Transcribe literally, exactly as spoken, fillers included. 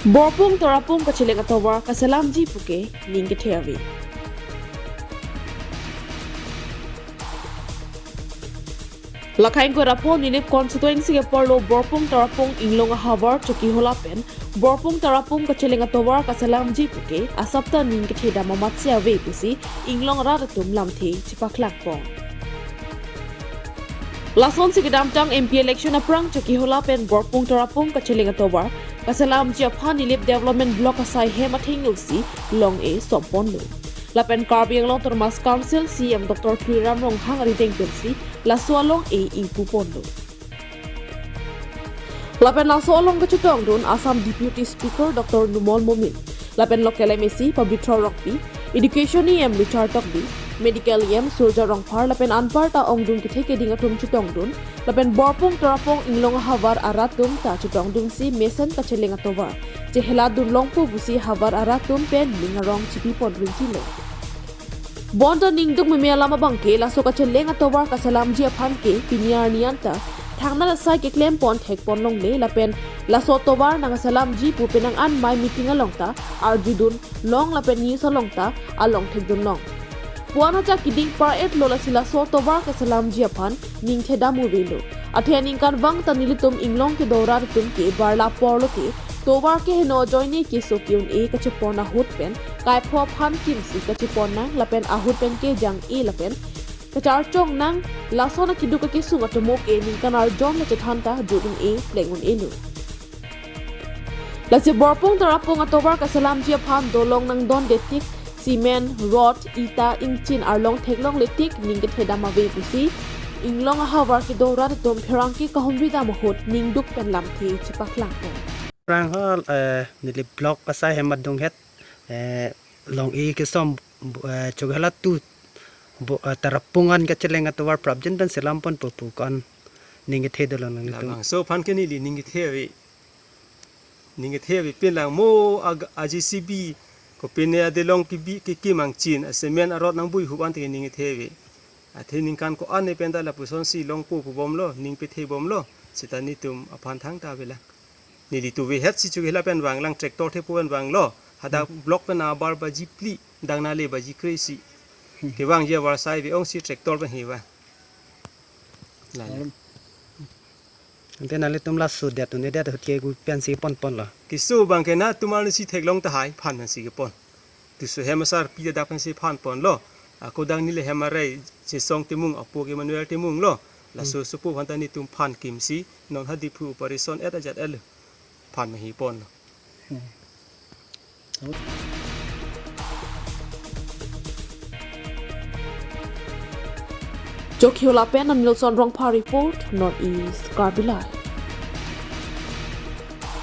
Borpung Tarapung kacheleng atovar kaselamji puke ning kethe ave. Lakhang Korapo Nilip constituency ke porlo Borpung Tarapung Inglong ahavar Chokihola pen Borpung Tarapung kacheleng atovar kaselamji puke asapta ning kethe dam amatsi ave pusi Inglong arat atum lamthe chepaklang pon. Lasonsi kedamtang M P election aphrang Chokihola pen Borpung Tarapung kacheleng atovar kaselamji aphan Nilip Development Block asai hem athengno si long-e som ponlo. Lapen Karbi Anglong Autonomous Council C E M Doctor Tuliram Ronghang arideng pensi laso along-e ingpu ponlo. Lapen laso along kachetongdun Assam Deputy Speaker Doctor Numal Momin, lapen local M A C Pabitra Rongpi, Education E M Richard Tokbi, Medical E M Surja Rongphar lapen anparta ongdung kethe keding atum chetongdun, lapen Borpung Tarapung Inglong ahavar arat atum ta chetongdunsi mesen kacheleng atovar cheheladun longpo pusi havar arat atum pen ning arong chipi pon rinti lo. Bonta ningduk meme alam abangke laso kacheleng atovar kaselamji aphan ke pini arni anta thangnat asai keklem pon thek pon longle lapen laso atovar nangselamji pu penang an mai meeting along ta arjudun long lapen news along ta along thekdun long. Puan ajak keding par-etlo, lasi laso atovar kaselamji aphan ning thedam avelo. Athe aningkanvang ta nelitum Inglong kedo arat atum ke barla porlote tovar keheno ajoine keso ke-un-e kachepon ahut pen kaipho aphan kimsi kachepon nang lapen ahut pen kejang-e lapen kacharchong nang, lason akeduk akesung atomo ke ningkan arjom le chethan ta jut un-e pleng un-elo. Lasi Borpung Tarapung atovar kaselamji aphan dolong nangdonde tik, cement, rod, ita, ingchin arlong theklongle tik ning kethe dam ave pusi Inglong ahavar kedo arat atum pherangke kahumri dam ahut ningduk pen lamthe chepaklang pon. Pherang hal, eh, Nilip Block asai hem adunghet, eh, long-e kesom, eh, Chokihola tu, bo, eh, Tarapung an kacheleng atovar prapjin pen selam ponpo pu ko-an ning kethe dolo nangtum. Labangso aphan ke neli ning kethe ave. Ning kethe ave, pin lang mo ag-, a J C B, kopine adelong kebi, kekim angchin, a cement arod nangbui hup ante ning kethe ave. Athe ningkan ko-an ne penta lapusonsi longpo pu bomlo, ning pethe bomlo, seta netum aphan thangta avelang. Neli tuve het si Chokihola pen vanglang, tractor thepo pen vanglo. Hadak Hmm. Block pen abar baji phli, dang nale baji kre-isi. Hmm. Kevangji abar sai ave, ongsi tractor pen he vang. Lale. Malum. Ante nanglitum laso det un-edet ahut ke gu pensi ponponlo. Keso abangke nangtum arnisi theklong tahai phan pensi kepon. Toso hem asarpi ta dak pensi phan ponlo. Ako dang neli hem arai Chesong Timung apo ke Emmanuel Timung lo. Laso Hmm. sopo aphan ta netum phan kimsi non ha Diphu operation et ajat el phan mehi ponlo. Hmm. Chokihola pen Nilson Rongphar report, North East Karbi Live.